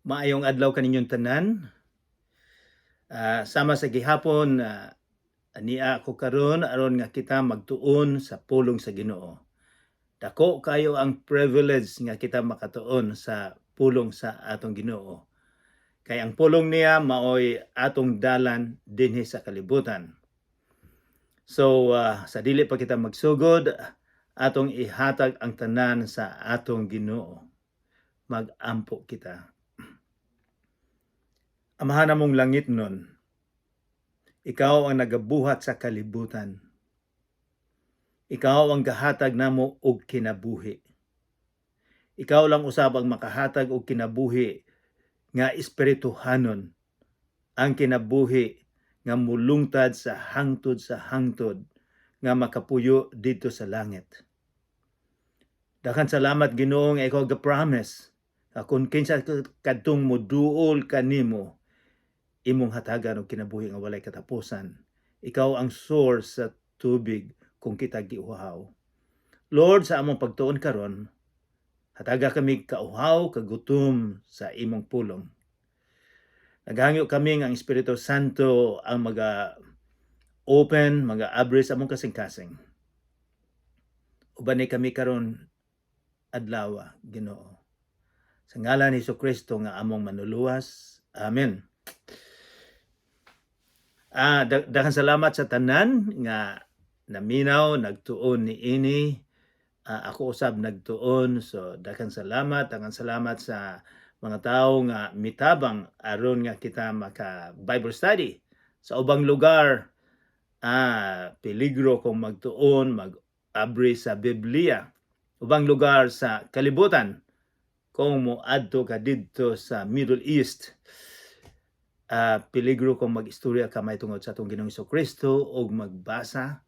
Maayong adlaw kaninyong tanan. Sama sa gihapon, ania ako karon aron nga kita magtuon sa pulong sa Ginoo. Dako kayo ang privilege nga kita makatuon sa pulong sa atong Ginoo. Kay ang pulong niya maoy atong dalan dinhi sa kalibutan. So sa dili pa kita magsugod, atong ihatag ang tanan sa atong Ginoo. Magampo kita. Amahan namong langitnon, ikaw ang nagabuhat sa kalibutan. Ikaw ang gahatag namo og kinabuhi. Ikaw lang usab ang makahatag og kinabuhi nga espirituhanon, ang kinabuhi nga mulungtad sa hangtod nga makapuyo didto sa langit. Daghan salamat, Ginoo, nga ikaw ga-promise nga kung kinsa kadtong moduol kanimo, imong hatagan og kinabuhi nga walay katapusan. Ikaw ang source sa tubig kung kita giuhaw. Lord, sa among pagtuon karon, hataga kami kauhaw, kagutom sa imong pulong. Naghangyo kami nga ang Espiritu Santo ang maga open, maga abri sa among kasing-kasing. Ubani kami karon adlaw, Ginoo. Sa ngalan ni Kristo nga among manluluwas. Amen. Daghang salamat sa tanan nga naminaw, nagtuon ni ini. Ako usab nagtuon. So daghang salamat sa mga tao nga mitabang aron nga kita maka Bible study. Sa ubang lugar, peligro kung magtuon, mag-abri sa Biblia. Ubang lugar sa kalibutan, kung moadto ka didto sa Middle East, peligro kung mag-istorya ka may tungod sa atong Ginoong Kristo o magbasa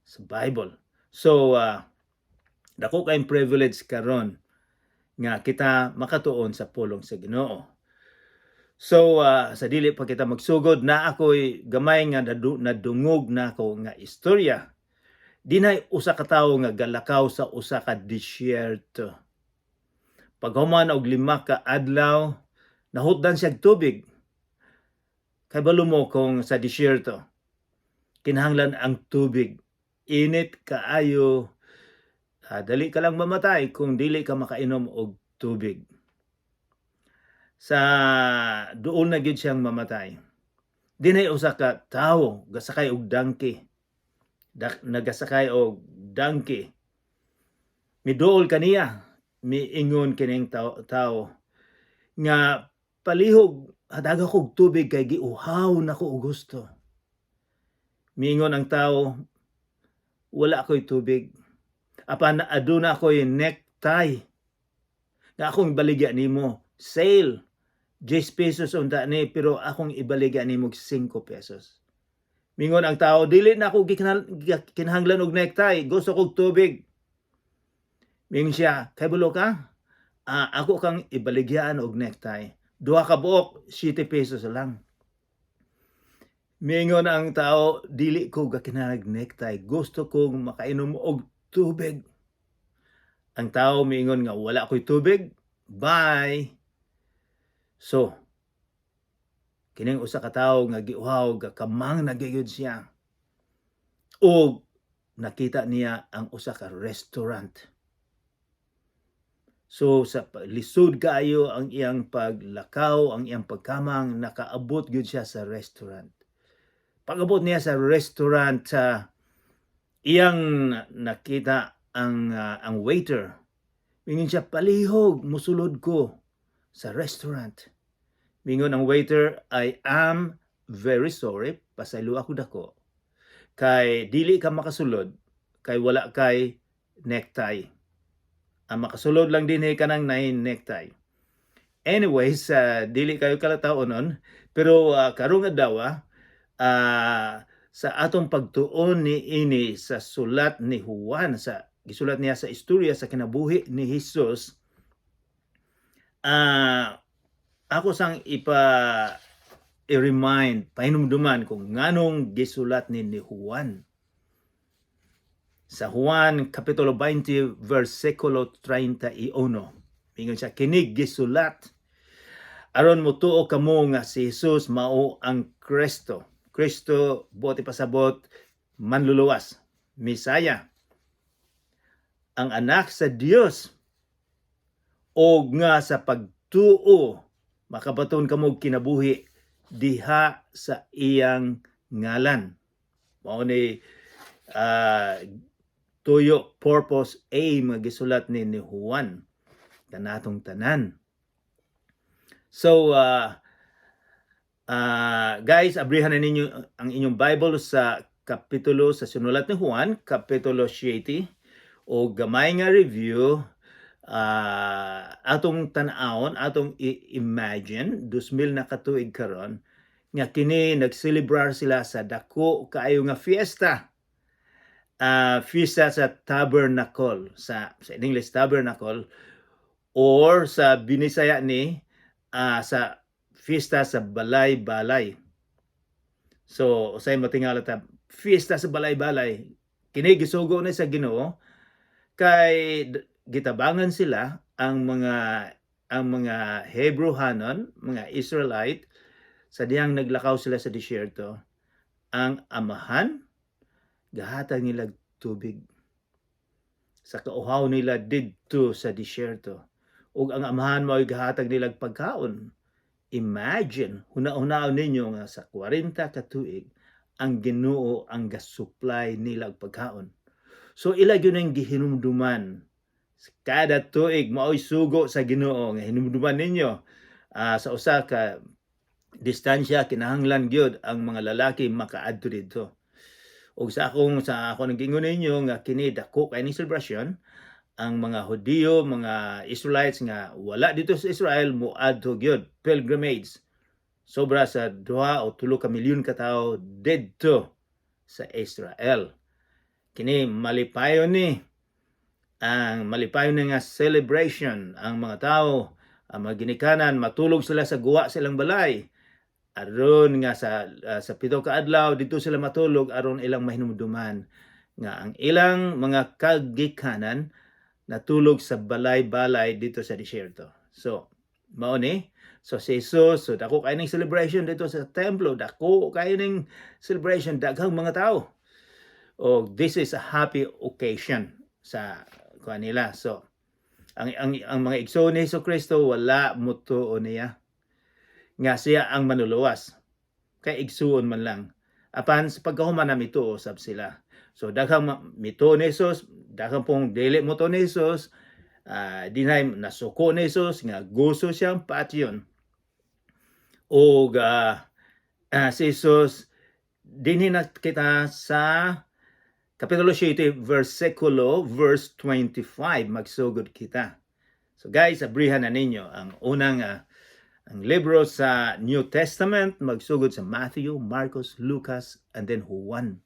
sa Bible. So, dako kayong privilege karon nga kita makatuon sa pulong sa Ginoo. So, sa dili pa kita magsugod, na ako'y gamay nga nadungog na ako nga istorya. Dinay usa ka tawo nga galakaw sa usa ka disyerto. Paghuman og 5 ka adlaw, nahutdan siya og tubig. Kay balo mo kung sa disyerto, kinahanglan ang tubig. Init kaayo, dali ka lang mamatay kung dili ka makainom og tubig. Sa duol na gyud siyang mamatay. Dinay usa ka tawo gasakay og donkey. Nagasakay og donkey. Miduol kaniya, miingon kining tao nga, "Palihog hataga kog tubig kay giuhaw na ko og gusto." Miingon ang tao, "Wala ako'y tubig. Apan aduna ako'y necktie nga akong ibaligya nimo. Sale. 10 pesos unta ni, pero akong ibaligya nimo 5 pesos." Mingon ang tao, "Dili na ako kinahanglan og necktie, gusto kog tubig." Mingon siya, "Kay bulo ka? Ako kang ibaligyaan og necktie. Duha ka buok, 7 pesos lang." Mingon ang tao, "Dili ko gakinahanglan necktie, gusto kong makainom og tubig." Ang tao miingon nga, "Wala ako'y tubig. Bye." So, kining usa ka tawo nga giuhaw, gakamang na gyud siya. Og nakita niya ang usa ka restaurant. So sa lisod kaayo ang iyang paglakaw, ang iyang pagkamang, nakaabot gyud siya sa restaurant. Pag-abot niya sa restaurant, iyang nakita ang waiter. Mingon siya, "Palihog, musulod ko sa restaurant." Mingon ang waiter, "I am very sorry, pasaylo ako dako. Kay dili ka makasulod, kay wala kay necktie. Ang makasulod lang dinhi kanang naay necktie." Anyways, dili kayo kalataw nun, pero karong adlaw, sa atong pagtuon ni ini sa sulat ni Juan, sa gisulat niya sa istorya sa kinabuhi ni Jesus, ako sang ipa i-remind, pahinumduman kung nganong gisulat ni Juan. Sa Juan Kapitulo 20, versikulo 31. Ingon siya, "Kini gisulat Aron motuo kamo nga si Jesus mao ang Kristo. Kristo, buot ipasabot, manluluwas, Misaya, ang anak sa Dios, o nga sa pagtuo makabaton kamo og kinabuhi diha sa iyang ngalan. Mao ni tuyo, purpose, aim nga gisulat ni Juan kanatong tanan. So guys, abrihan na ninyo ang inyong Bible sa kapitulo sa sinulat ni Juan, kapitulo 7, o gamay nga review, atong tan-awon, atong i-imagine 2000 na katuig karon nga kini nagselebrar sila sa dako kaayo nga fiesta. Fiesta sa Tabernacle, sa English Tabernacle or sa Binisaya ni sa fiesta sa balay-balay. So, usay matingala ta, fiesta sa balay-balay. Kini gisugo ni sa Ginoo kay gitabangan sila ang mga Hebrew-hanon, mga Israelite, sa dihang naglakaw sila sa disyerto. Ang amahan gahatag nila tubig sa kauhaw nila didto sa disyerto. Ug ang amahan mao'y gahatag nila pagkaon. Imagine, huna-hunaon ninyo nga sa 40 ka tuig ang Ginoo ang gasupply nila og pagkaon. So ila gyud ang gihinumduman kada tuig. Mao'y sugo sa Ginoo nga hinumduman ninyo, sa usa ka distansya kinahanglan gyud ang mga lalaki makaadto didto. Ug sa ako nang giingon ninyo nga kini dako kay ning selebrasyon, ang mga Hudiyo, mga Israelites nga wala dito sa Israel moadto gyud, pilgrimage. Sobra sa 2 o 3 ka milyon ka tawo didto sa Israel. Kini malipayon ni ang malipayon ni nga celebration. Ang mga tao, ang mga ginikanan, matulog sila sa guwa silang balay aron nga sa 7 ka adlaw dito sila matulog aron ilang mahinumduman nga ang ilang mga kagikanan natulog sa balay-balay dito sa disyerto. So, mao ni. So si Jesus, so dako kay ning celebration dito sa templo, dako kay ning celebration, daghang mga tao. Oh, this is a happy occasion sa kuan nila. So, ang mga igsoon ni Hesus Kristo wala mutuo niya nga siya ang manluluwas. Kay igsuon man lang. Apan sa pagkahuman na mituo sab sila. So daghang mituo ni Jesus, daghang pong dili motuo ni Jesus, dinay nasuko ni Jesus nga gusto siyang patyon. Og si Jesus, dinhi na kita sa Kapitulo 7, versikulo, verse 25, magsugod kita. So guys, abrihan na ninyo ang unang ang libro sa New Testament, magsugod sa Matthew, Marcos, Lucas, and then Juan.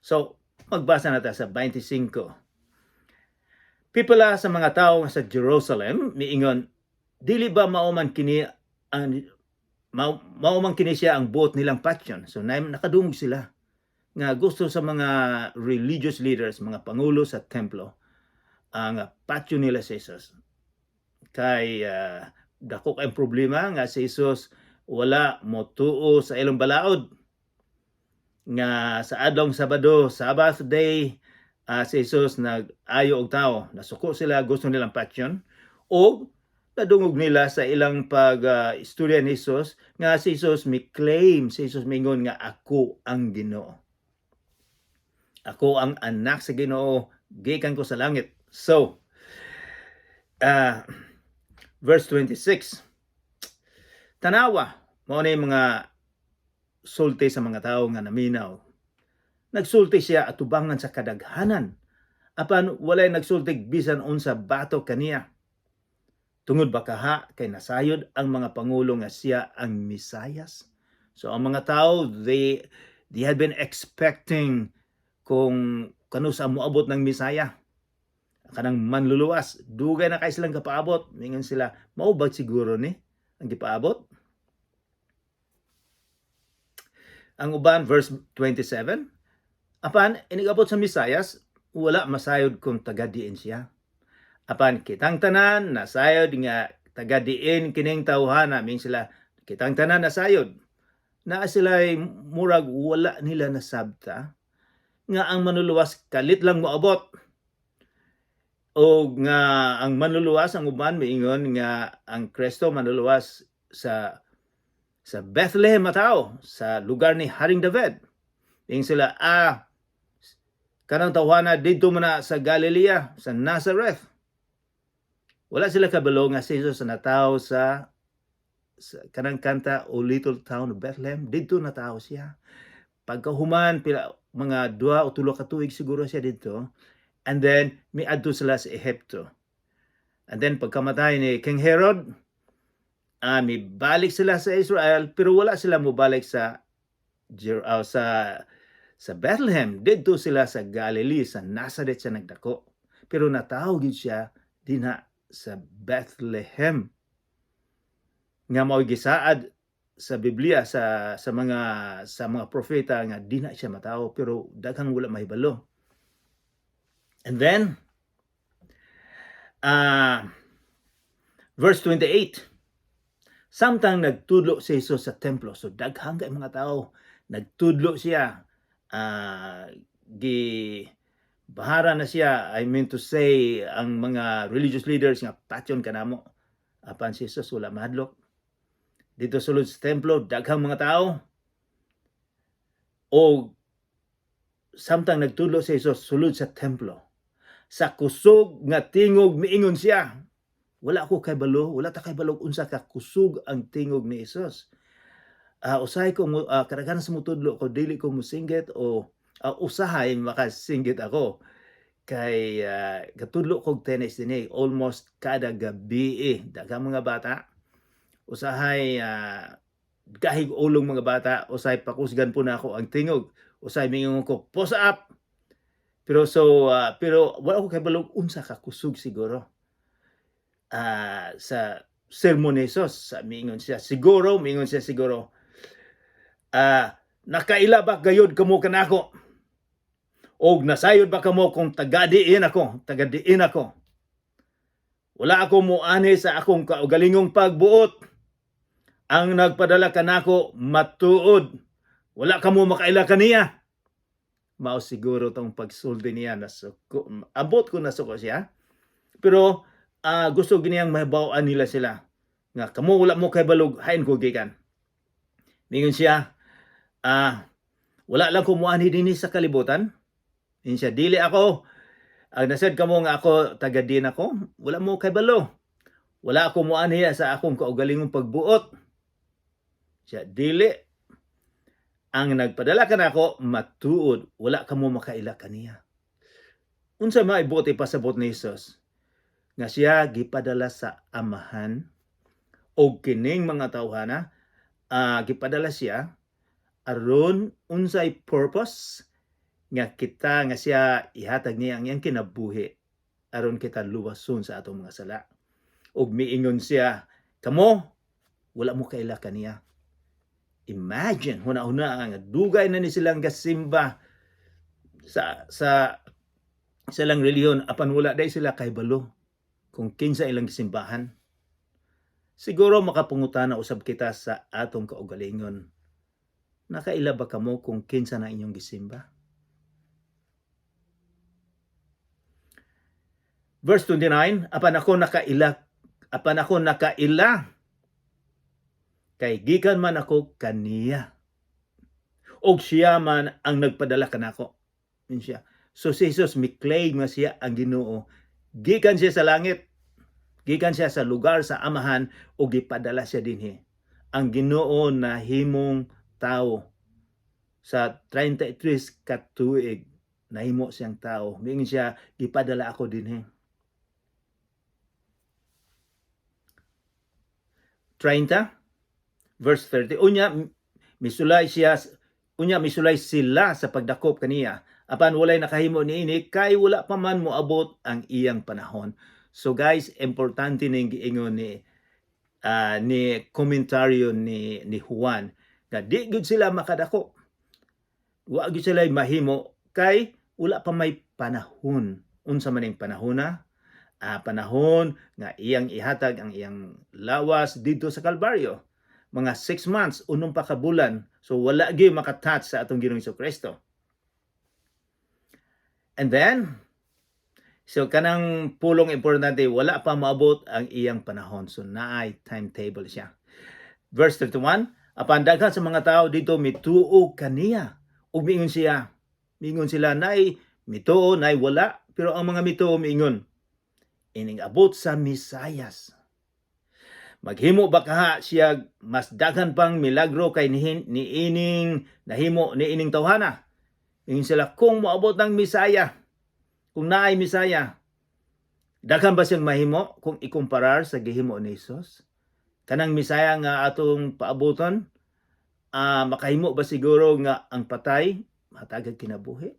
So, magbasa na ta sa 25. Pipila sa mga tao sa Jerusalem miingon, "Dili ba mao man kini siya ang buot nilang patyon?" So na, nakadungog sila nga gusto sa mga religious leaders, mga pangulo sa templo, ang patyon nila si Jesus. Kay dako kay problema nga si Jesus wala motuo sa ilang balaod nga sa adlong Sabado, Sabbath day, si Jesus nag-ayo og tao. Nasuko sila, gusto nilang patyon. O nadungog nila sa ilang pag istorya ni Jesus nga si Jesus mi claim, si Jesus mingon nga "Ako ang Ginoo. Ako ang anak sa Ginoo, gikan ko sa langit." So, verse 26. "Tanawa," mao na yung mga sulti sa mga tao nga naminaw. "Nagsulti siya atubangan sa kadaghanan. Apan walay nagsultig bisan unsa batok kaniya. Tungod ba kaha kay nasayod ang mga pangulo nga siya ang Mesayas?" So ang mga tao, they had been expecting kung kanusa moabot ng Mesaya, kanang manluluwas. Dugay na kay silang kapaabot. Mingon sila, "Mao ba siguro ni ang gipaabot?" Ang uban, verse 27, "Apan inigabot sa Mesayas, wala masayod kung taga diin siya. Apan kitang tanan nasayod nga Taga diin kining tawhana? Miingon sila, kitang tanan nasayod. Naa sila murag wala nila nasabta nga ang Manluluwas kalit lang moabot. O nga ang Manluluwas, ang uban miingon nga ang Kristo Manluluwas sa Bethlehem matawo, sa lugar ni Haring David. Ingon sila, kanang tawhana didto man na sa Galilea, sa Nazareth. Wala sila kabalo nga si Jesus natawo sa kanang kanta, "O Little Town of Bethlehem", didto natawo siya. Pagkahuman, pila, mga 2 o 3 ka tuig siguro siya didto. And then, miadto sila sa Ehipto. And then, pagkamatay ni King Herod, mibalik sila sa Israel, pero wala sila mobalik sa Bethlehem. Didto sila sa Galilee, sa Nazareth siya nagdako. Pero natawo gid siya dinha sa Bethlehem. Nga mao'y gisaad sa Biblia, sa mga propeta nga dinha siya matawo, pero daghang wala mahibalo. And then verse 28. Samtang nagtudlo si Jesus sa templo, so daghang kay mga tao, nagtudlo siya, gi bahara na siya, I mean to say, ang mga religious leaders nga patyon kanamo. Apan si Jesus wala mahadlok. Didto sulod sa templo, daghang mga tao. O samtang nagtudlo si Jesus sulod sa templo, sa kusog nga tingog miingon siya. Wala ko kabalo, wala ta kabalo unsa ka kusog ang tingog ni Jesus. Usahay ko kadaghanan sa mutudlo ko, dili ko musinggit o usahay makasinggit ako kay gatudlo kog tennis dinhi almost kada gabi eh. Daghang mga bata, usahay gahig ulong mga bata, usahay pakusgan po nako ang tingog, usahay mingon ko, "Post up." Pero so pero wala ko kabalo unsa ka kusog siguro sa sermon ni Jesus. Sa mingon siya siguro, mingon siya siguro, "Nakaila ba gayud kamo kanako? Og nasayod ba kamo kung tagadiin ako, tagadiin ako? Wala ako muanhi sa akong kaugalingong pagbuot. Ang nagpadala kanako matuod. Wala kamo makaila kaniya." Mao siguro tong pagsulti niya, nasuko. Abot ko nasuko siya. Pero gusto giniyang mahibaw-an nila sila nga kamo wala mo kabalo hain ko gikan. Mingon siya, "Wala lang ko muanhi dinhi sa kalibutan." Ingon siya, "Dili ako ang nasad kamo nga ako taga din ako, wala mo kabalo. Wala ako muanhi sa akong kaugalingong pagbuot." Siya, "Dili, ang nagpadala kanako matuod, wala kamo makaila kaniya." Unsa maibuot ipasabot ni Jesus? Nga siya gipadala sa Amahan og kining mga tawhana gipadala siya aron unsay purpose? Nga kita, nga siya ihatag niya ang iyang kinabuhi aron kita luwason sa atong mga sala. Ug miingon siya, "Kamo wala mo kaila kaniya." Imagine, huna-huna nga dugay na ni silang gasimba sa ilang relihiyon, apan wala dai sila kahibalo kung kinsa ilang gisimbahan. Siguro makapangutana usab kita sa atong kaugalingon. Nakaila ba kamo kung kinsa na inyong gisimba? Verse 29, "Apan ako nakaila, apan ako nakaila kay gikan man ako kaniya. Og siya man ang nagpadala kanako." Yun siya. So si Jesus mi-claim nga siya ang Ginoo. Gikan siya sa langit. Gikan siya sa lugar sa Amahan ug gipadala siya dinhi. Ang Ginoo nahimong tao sa 33 ka tuig, nahimo siyang tao. Miingon siya, "Gipadala ako dinhi." 30 verse 30. Unya misulay sila sa pagdakop kaniya. Apan walay nakahimo niini kay wala pa man moabot ang iyang panahon. So guys, importante ning giingon ni komentaryo ni Juan nga di gyud sila makadako. Wa gyud sila mahimo kay wala pa may panahon. Unsa man ning panahona? Panahon nga iyang ihatag ang iyang lawas didto sa Kalbaryo. Mga 6 months, unom pa ka bulan. So wala gyud makatouch sa atong Ginoong Kristo. And then, so kanang pulong importante, wala pa maabot ang iyang panahon. So naay timetable siya. Verse 31, apan daghan sa mga tao didto mituo kaniya. Ug miingon siya, miingon sila, naay mituo, naay wala, pero ang mga mituo miingon, "Ining abot sa Mesayas, maghimo ba kaha siya mas daghan pang milagro kay nihin, niining nahimo niining tawhana?" Ingon sila, kung moabot ng Mesaya, kung naay Mesaya, daghan ba siyang mahimo kung ikumparar sa gihimo ni Jesus? Kanang Mesaya nga atong paaboton, makahimo ba siguro nga ang patay hatagag kinabuhi,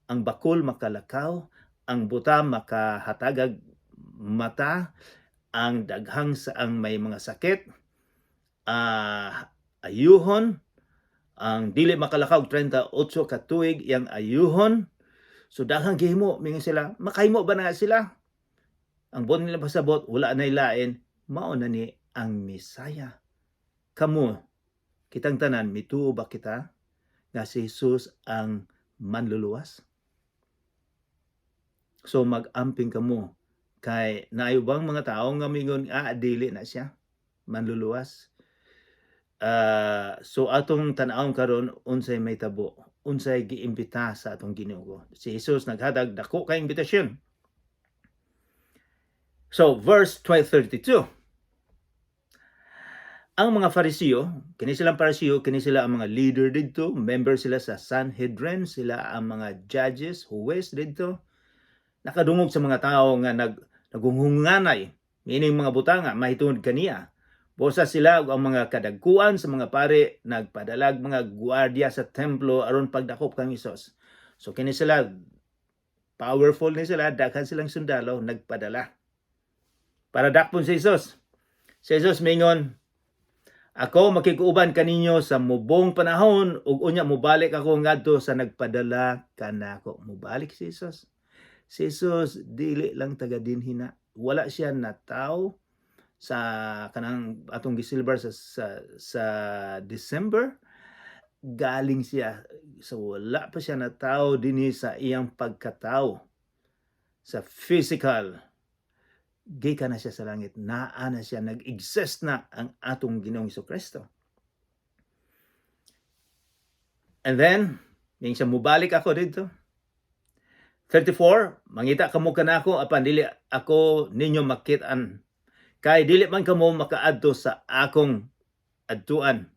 ang bakol makalakaw, ang buta makahatagag mata, ang daghang sa ang may mga sakit ayuhon, ang dili makalakaw 38 ka tuig iyang ayuhon? So daghang gihimo. Mingon sila, makahimo ba na sila? Ang buot nila pasabot, wala na ilain, mao na ni ang Mesaya. Kamo, kitang tanan, mituo ba kita nga si Jesus ang manluluwas? So mag-amping kamo kay naayo bang mga tao nga mingon, "Ah, dili na siya manluluwas." So atong tan-awon karon unsay mahitabo, unsay giimbita sa atong Ginoo. Si Jesus naghatag dako kay imbitasyon. So verse 12:32. Ang mga Fariseo, kini silang Fariseo, kini sila ang mga leader didto, member sila sa Sanhedrin, sila ang mga judges, huwes didto. Nakadungog sa mga tao nga nagungunganay, meaning mga butanga mahitungod kaniya. Busa sila ug ang mga kadagkuan sa mga pare nagpadalag mga guardia sa templo aron pagdakop kang Hesus. So kini sila, powerful ni sila, daghan silang sundalo, nagpadala para dakpon si Jesus. Si Jesus mingon, "Ako makikuuban kaninyo sa mubong panahon ug unya mobalik ako ngadto sa nagpadala kanako." Mobalik si Jesus. Si Jesus dili lang taga dinhi na. Wala siya nataw sa kanang atong gisilbar sa December. Galing siya, so wala pa siya nataw dinhi sa iyang pagkatao sa physical. Gikan na siya sa langit, naa na siya, nag-exist na ang atong Ginoong Kristo. And then ning siya, "Mubalik ako didto." 34, "Mangita kamo kanako apan dili ako ninyo makit-an kay dili man kamo makaadto sa akong adtuan."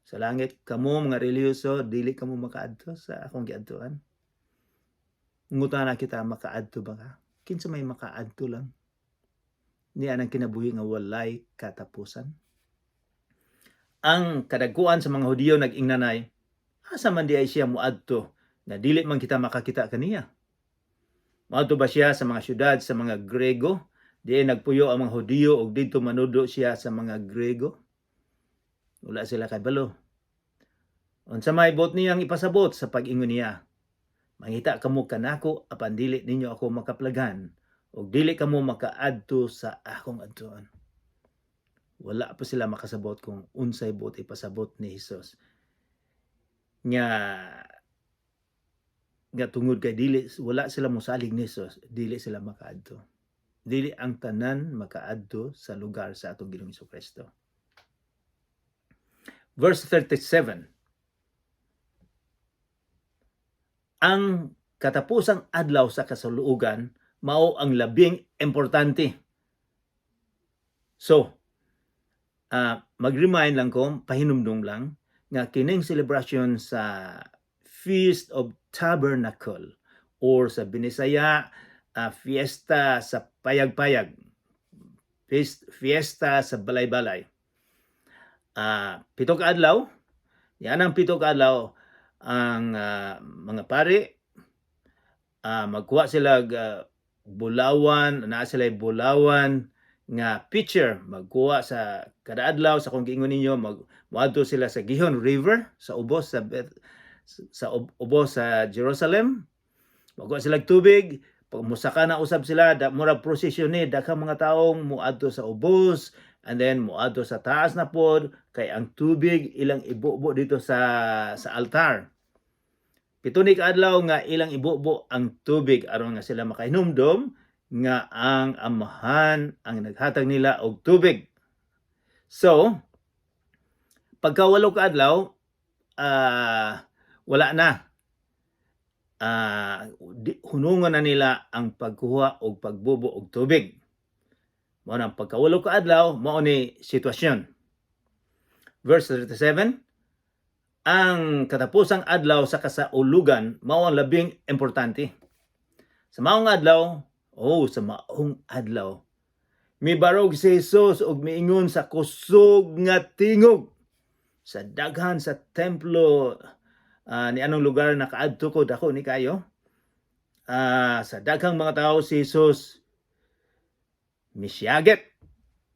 Sa langit kamo mga relihiyoso, dili kamo makaadto sa akong giadtuan. Ngutana kita, makaadto ba ka? Kinsa may makaadto lang niya ng kinabuhi nga walay katapusan? Ang kadagkuan sa mga Hudiyo nag-ingnanay, "Asa man diay siya muadto nga dili man kita makakita kaniya? Moadto ba siya sa mga syudad sa mga Grego diin nagpuyo ang mga Hudiyo ug didto manudlo siya sa mga Grego?" Wala sila kabalo unsa may buot niyang ipasabot sa pag-ingon niya, "Mangita kamo kanako apan dili ninyo ako makaplagan ug dili kamo makaadto sa akong adtuan." Wala pa sila makasabot kung unsay buot ipasabot ni Hesus. Nga tungod kay dili wala sila mosalig ni Hesus, dili sila makaadto. Dili ang tanan makaadto sa lugar sa atong Ginoong Kristo. Verse 37. Ang katapusang adlaw sa kasaluogan mao ang labing importante. So, mag-remind lang ko, pahinumdum lang, nga kining celebration sa Feast of Tabernacle or sa Binisaya, fiesta sa payag-payag, fiesta sa balay-balay. 7 ka adlaw, yan ang 7 ka adlaw, ang mga pari, magkuha sila bulawan, naa sila bulawan nga pitcher, magkuha sa kada adlaw sa kung giingon ninyo, mag moadto sila sa Gihon River sa ubos sa Jerusalem. Magkuha sila tubig. Pag musaka na usab sila, da, murag procession ni, daghang mga taong muadto sa ubos, and then muadto sa taas na pod, kay ang tubig ilang ibubo dito sa altar. 7 ni kaadlaw nga ilang ibubo ang tubig aron nga sila makahinumdom nga ang Amahan ang naghatag nila og tubig. So, pagka 8 ka adlaw, wala na. Hunungan na nila ang pagkuha og pagbubo og tubig. Mao nang pagka-8 ka adlaw, mao ni sitwasyon. Verse 37, ang katapusang adlaw sa kasaulugan mao ang labing importante. Sa maong adlaw, oh, sa maong adlaw, mibarog si Jesus og miingon sa kusog nga tingog sa daghan sa templo. Ni anong lugar nakaadto ko, dako ni kayo. Sa daghang mga tao si Jesus misyaget,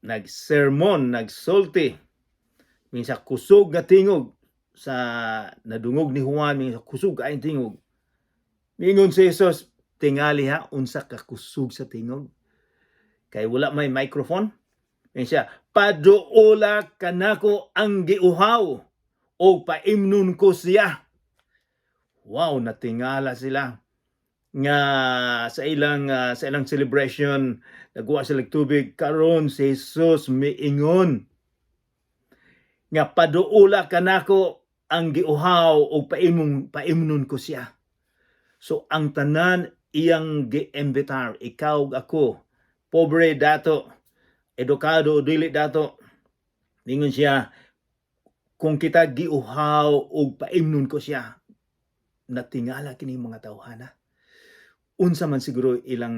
nagsermon, nagsulti, minsa kusog nga tingog sa nadungog ni Juan, minsa kusog ay tingog. Mingon si Jesus, tingali ha, unsa ka kusog sa tingog. Kay wala may microphone. Mingon siya, "Paduola kanako ang giuhaw o paimnon ko siya." Wow, natingala sila nga sa ilang celebration nagwa sila tubig. Karon si Jesus miingon nga, "Paduola kanako ang giuhaw og paimnon ko siya." So ang tanan iyang giimbitar, ikaw ug ako, pobre, dato, edukado o dili dato. Ningon siya, "Kung kita giuhaw og paimnon ko siya." Natingala kini mga tawhana. Unsa man siguro ilang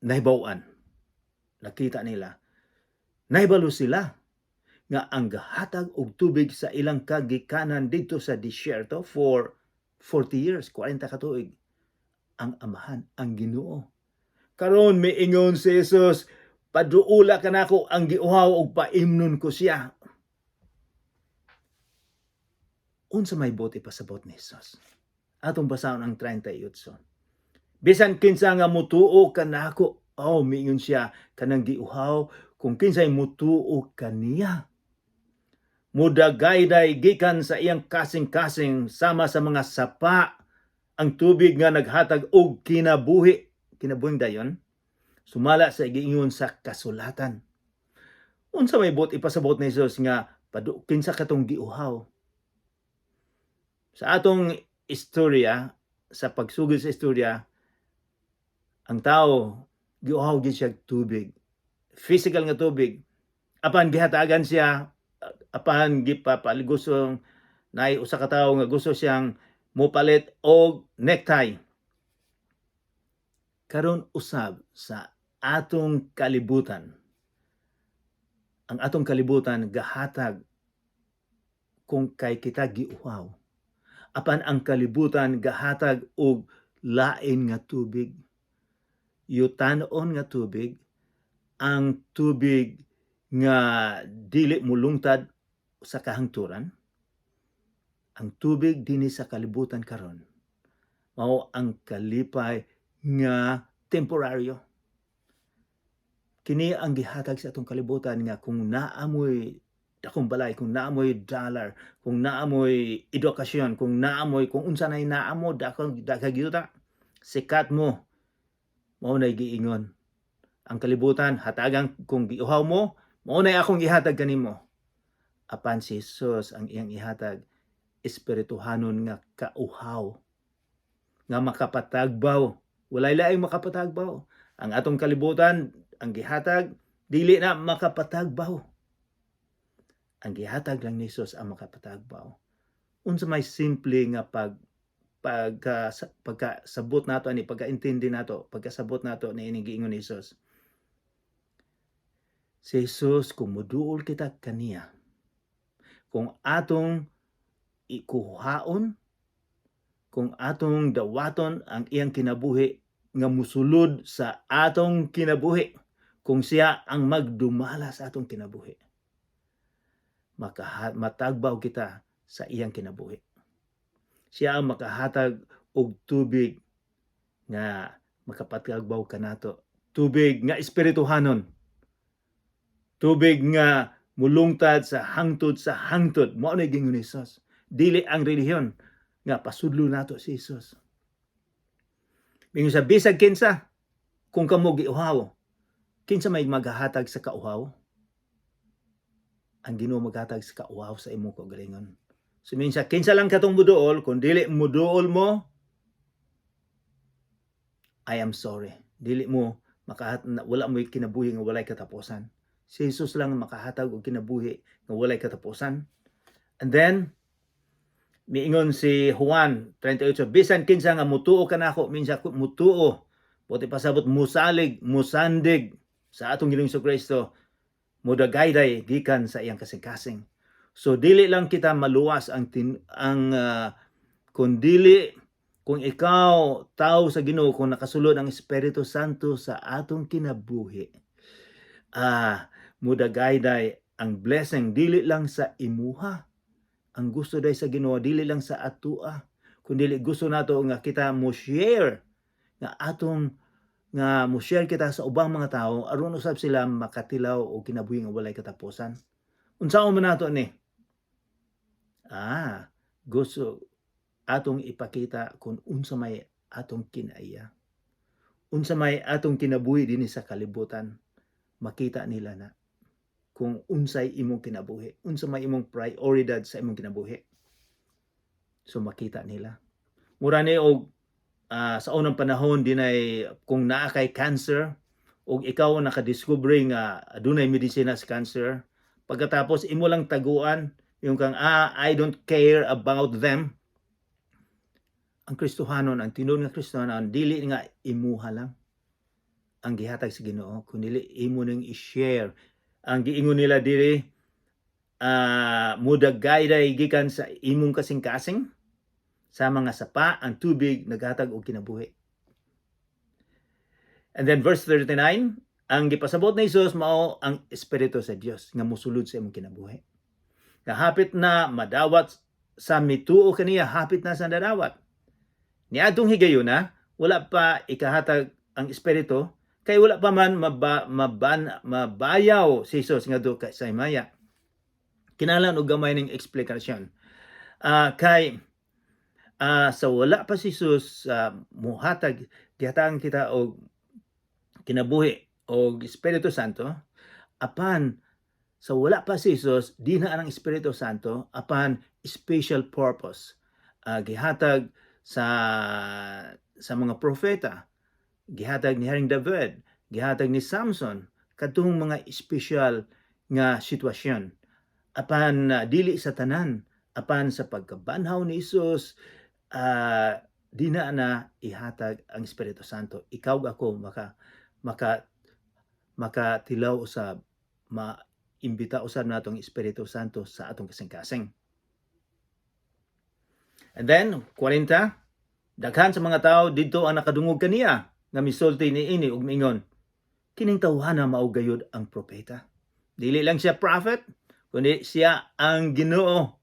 nahibaw-an? Nakita nila. Nahibalo sila nga ang gahatag og tubig sa ilang kagikanan didto sa disyerto for 40 years, 40 ka tuig, ang Amahan, ang Ginoo. Karon miingon si Jesus, "Paduula kanako ang giuhaw og paimnon ko siya." Unsa may buot ipasabot ni Jesus? Atong basahon ang 38. "Bisan kinsa nga mutuo kanako," oh, miingon siya kanang giuhaw, kung kinsay mutuo kaniya, "mudagayday gikan sa iyang kasing-kasing sama sa mga sapa ang tubig nga naghatag og kinabuhi, kinabuhing dayon, sumala sa giingon sa kasulatan." Unsa may buot ipasabot ni Jesus nga kinsa katong giuhaw? Sa atong istorya, sa pagsugod sa istorya, ang tao giuhaw gid siya tubig. Physical nga tubig. Apan gihatagan siya, apan gipapaligusong naay usa ka tawo nga gusto siyang mopalit og necktie. Karon usab sa atong kalibutan, ang atong kalibutan gahatag kung kay kita giuhaw. Apan ang kalibutan gahatag og lain nga tubig. Yutanon nga tubig, ang tubig nga dili mulungtad sa kahangturan. Ang tubig dinhi sa kalibutan karon mao ang kalipay nga temporaryo. Kini ang gihatag sa atong kalibutan nga kung naamoy dakong balay, kung naamoy dollar, kung naamoy edukasyon, kung naamoy kung unsa nay naamo, dakong daghang yuta, sikat mo, mao nay giingon. Ang kalibutan, hatagan kung giuhaw mo, mao nay akong gihatag kanimo. Apan si Jesus, ang iyang ihatag, espirituhanon nga kauhaw nga makapatagbaw. Walay laing makapatagbaw. Ang atong kalibutan, ang gihatag, dili na makapatagbaw. Ang gihatag lang ni Jesus ang makapatagbaw. Unsa may simple nga pagkasabot nato ani, pagkaintindi nato, pagkasabot nato ni ining giingon ni Jesus? Si Jesus, kung muduol kita kaniya, kung atong ikuhaon, kung atong dawaton ang iyang kinabuhi nga musulod sa atong kinabuhi, kung siya ang magdumala sa atong kinabuhi, matagbaw kita sa iyang kinabuhi. Siya ang makahatag og tubig. Nga makapatagbaw kanato. Tubig nga espirituhanon. Tubig nga mulungtad sa hangtod sa hangtod. Mao na giingon ni Jesus. Dili ang relihiyon nga pasudlo nato si Jesus. Mingon sa bisag kinsa kung kamo giuhaw, kinsa may maghahatag sa kauhaw? Ang Ginoo maghatag sa kauhaw sa imong kaugalingon. So minsa kinsa lang katong muduol, kung dili muduol mo, I am sorry. Dili mo makahat wala mo kinabuhi nga walay katapusan. Si Jesus lang ang makahatag og kinabuhi nga walay katapusan. And then miingon si Juan 38, bisan kinsa nga mutuo kanako, minsa mutuo, buot ipasabot musalig, musandig sa atong Ginoong Kristo, mudagayday gikan sa iyang kasing-kasing. So dili lang kita maluwas ang tin, ang kung dili kung ikaw tao sa Ginoo, kung nakasulod ang Espiritu Santo sa atong kinabuhi, mudagayday ang blessing dili lang sa imuha. Ang gusto day sa Ginoo dili lang sa atua, kundi gusto nato nga kita mo share nga atong nga mo share kita sa ubang mga tao aron usab sila makatilaw og kinabuhi nga walay katapusan. Unsaon man nato ni? Gusto atong ipakita kung unsa may atong kinaiya. Unsa may atong kinabuhi dinhi sa kalibutan. Makita nila na kung unsay imong kinabuhi, unsa may imong prioridad sa imong kinabuhi. So makita nila. Mura ni og sa unang panahon dinay kung naa kay cancer ug ikaw ang nakadiscover nga adunay medisina sa cancer, pagkatapos imo lang taguan yung kang "I don't care about them." Ang Kristohanon, ang tinuod nga Kristohanon, dili nga imuha lang ang gihatag sa Ginoo, kundi imo ning i-share. Ang giingon nila diri, mudagayday gikan sa imong kasing-kasing sa mga sapa ang tubig naghatag og kinabuhi. And then verse 39, ang gipasabot ni Jesus mao ang Espiritu sa Dios nga mosulod sa imong kinabuhi. Nga hapit na madawat sa mituo kaniya, hapit na sa nadawat. Niadtong higayuna, wala pa ikahatag ang Espiritu kay wala pa man mabayaw si Jesus ngadto kay sa himaya. Kinahanglan og gamay ning eksplikasyon. Kay sa wala pa si Jesus muhatag, gihatagan kita og kinabuhi og Espiritu Santo, apan sa wala pa si Jesus, di na ang Espiritu Santo apan special purpose. Gihatag sa mga propeta, gihatag ni Haring David, gihatag ni Samson, kadtong mga espesyal nga sitwasyon. Apan dili sa tanan, apan sa pagkabanhaw ni Jesus, di na na ihatag ang Espiritu Santo. Ikaw ug ako maka maka makatilaw usab, maimbita usab nato ang Espiritu Santo sa atong kasing-kasing. And then, 40, daghan sa mga tao didto ang nakadungog kaniya nga misulti niini ug miingon, "Kining tawhana mao gayud ang propeta." Dili lang siya prophet, kundi siya ang Ginoo.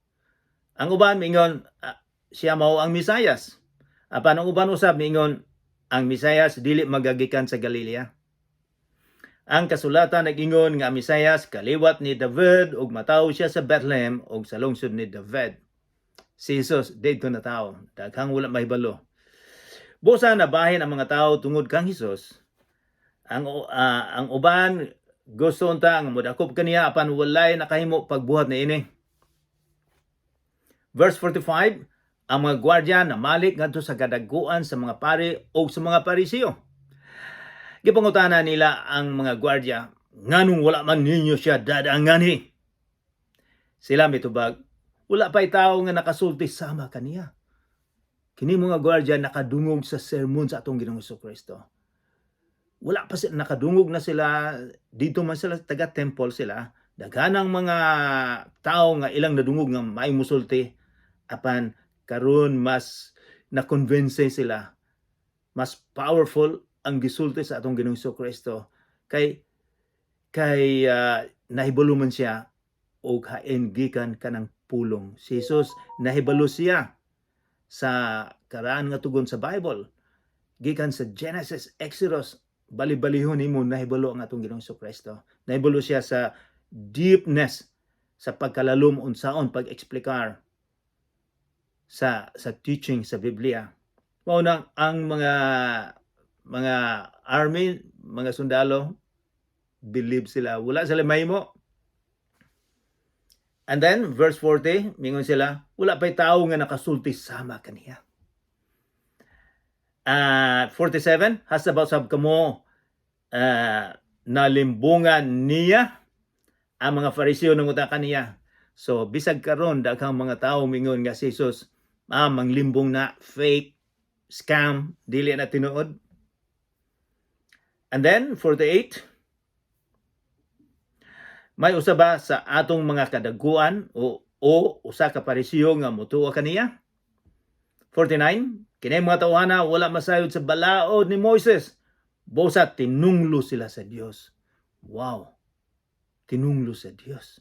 Ang uban miingon, siya mao ang Mesayas. Apan ang uban usab miingon, ang Mesayas dili magagikan sa Galilea. Ang kasulatan nag-ingon nga ang Mesayas kaliwat ni David ug matawo siya sa Bethlehem ug sa lungsod ni David. Si Jesus didto natawo, daghang wala mahibalo. Busa nabahin ang mga tao tungod kang Jesus. Ang uban gusto unta nga modakop kaniya apan walay nakahimo pagbuhat niini. Verse 45, ang mga gwardiya namalik ngadto sa kadaguan sa mga pari o sa mga Pariseo. Gipangutana nila ang mga gwardiya, "Nganong wala man ninyo siya dad-a nganhi?" Sila mitubag, "Wala pa'y tao nga nakasulti sama kaniya." Kini mga gwardiya nakadungog sa sermon sa atong Ginoong Kristo. Wala pa sila, nakadungog na sila, dito man sila, taga temple sila, daghanang mga tao nga ilang nadungog nga may musulti, apan karon mas na-convince sila, mas powerful ang gisulti sa atong Ginoong Kristo kay nahibalo man siya og hain gikan kanang pulong. Si Jesus nahibalo siya sa karaan nga tugon sa Bible. Gikan sa Genesis, Exodus, bali-balihon nimo, nahibalo ang atong Ginoong Kristo. Nahibalo siya sa deepness, sa pagkalalom, unsaon pag-eksplikar sa teaching sa Biblia. Mao nang ang mga army, mga sundalo, believe sila. Wala sila mahimo. And then, verse 40, mingon sila, "Wala pa'y tao nga nakasulti sama kaniya." 47, "Hasta ba sab kamo nalimbungan niya?" ang mga Fariseo nangutana kaniya. So, bisag karon daghang mga tao mingon nga si Jesus, manglimbong na, fake, scam, dili na tinuod. And then, 48, "May usa ba sa atong mga kadaguan o usa ka Pariseo nga mutuo kaniya?" 49, "Kini mga tawhana wala masayod sa balaod ni Moises. Busa tinunglo sila sa Dios." Wow. Tinunglo sa Dios.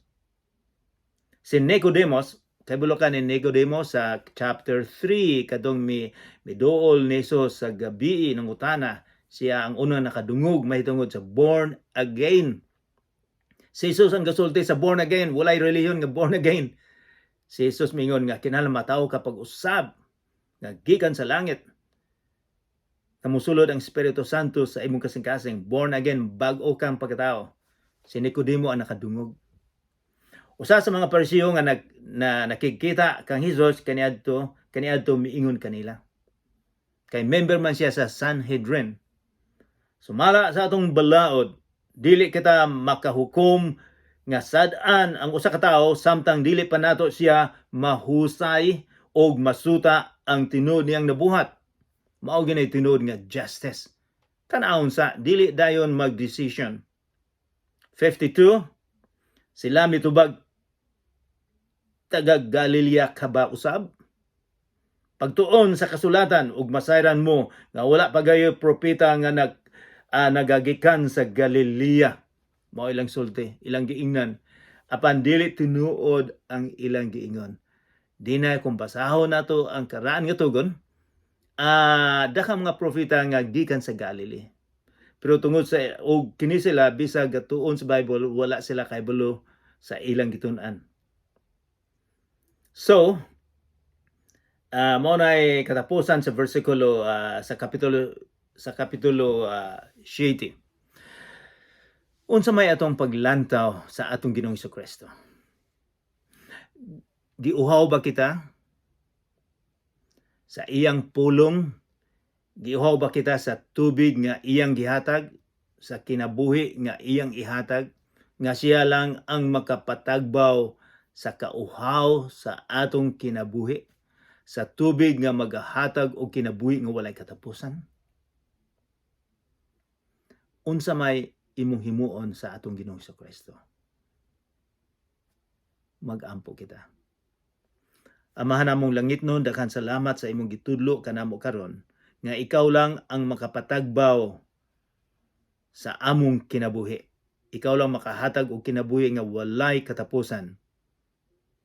Si Nicodemus, kabalo ka ni Nicodemus sa chapter 3, kadtong mi miduol ni Jesus sa gabi ng utana, siya ang unang nakadungog mahitungod sa born again. Si Jesus ang gasulti sa born again, walay relihiyon nga born again. Si Jesus mingon nga kinahanglan matawo ka pag-usab nga gikan sa langit. Kamusulod ang Espiritu Santo sa imong kasing-kasing, born again, bag-o kang pagkatao. Si Nicodemo ang nakadungog. Usa sa mga Pariseo nga nakikita kang Jesus kaniadto miingon kanila. Kay member man siya sa Sanhedrin. Sumala sa atong balaod, dili kita makahukom nga sad-an ang usa ka tawo samtang dili pa nato siya mahusay og masuta ang tinuod niyang nabuhat. Mao gyud tinuod nga justice. Tan-awon sa dili dayon mag-decision. 52, sila mitubag, "Taga Galilea ka ba usab? Pagtuon sa kasulatan ug masayran mo nga wala pa gayoy propeta nga nagagikan sa Galilea." Mao ilang sulti, ilang giingnan. Apan dili tinuod ang ilang giingon. Di na kung basahon nato ang karaan nga tugon, daghang mga propeta nga gikan sa Galilee. Pero tungod sa og kini sila, bisag gatuon sa Bible, wala sila kahibalo sa ilang gitun-an. So, mao nay katapusan sa versikulo sa kapitulo 7. Unsa may atong paglantaw sa atong Ginoong Kristo? Giuhaw ba kita sa iyang pulong? Giuhaw ba kita sa tubig nga iyang gihatag? Sa kinabuhi nga iyang ihatag? Nga siya lang ang makapatagbaw sa kauhaw sa atong kinabuhi? Sa tubig nga magahatag og kinabuhi nga walay katapusan? Unsa may imong himuon sa atong Ginoong Kristo? Mag-ampo kita. Amahan namong langitnon, daghan salamat sa imong gitudlo kanamo karon nga ikaw lang ang makapatagbaw sa among kinabuhi. Ikaw lang makahatag og kinabuhi nga walay katapusan.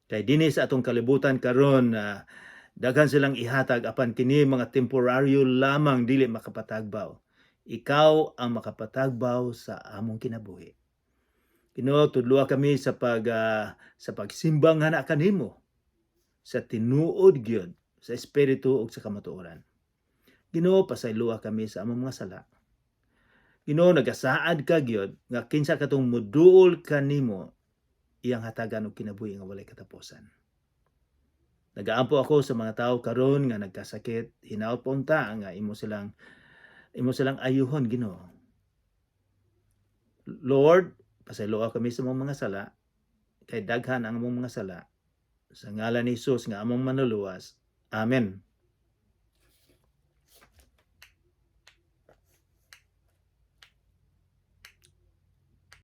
Kay dinhi sa atong kalibutan karon, daghan silang ihatag, apan kini mga temporaryo lamang, dili makapatagbaw. Ikaw ang makapatagbaw sa among kinabuhi. Ginoo, tudloa kami sa pagsimbang hana kanimo sa tinuod gyud, sa espiritu ug sa kamatuoran. Ginoo, pasayloa kami sa among mga sala. Ginoo, nagasaad ka gyud nga kinsa katong muduol kanimo, iyang hatagan og kinabuhi nga walay katapusan. Nagaampo ako sa mga tao karon nga nagkasakit, hinaot po unta nga imo silang ayuhon, Ginoo. Lord, pasayloa kami sa among mga sala kay daghan ang among mga sala. Sa ngalan ni Jesus nga among manluluwas. Amen.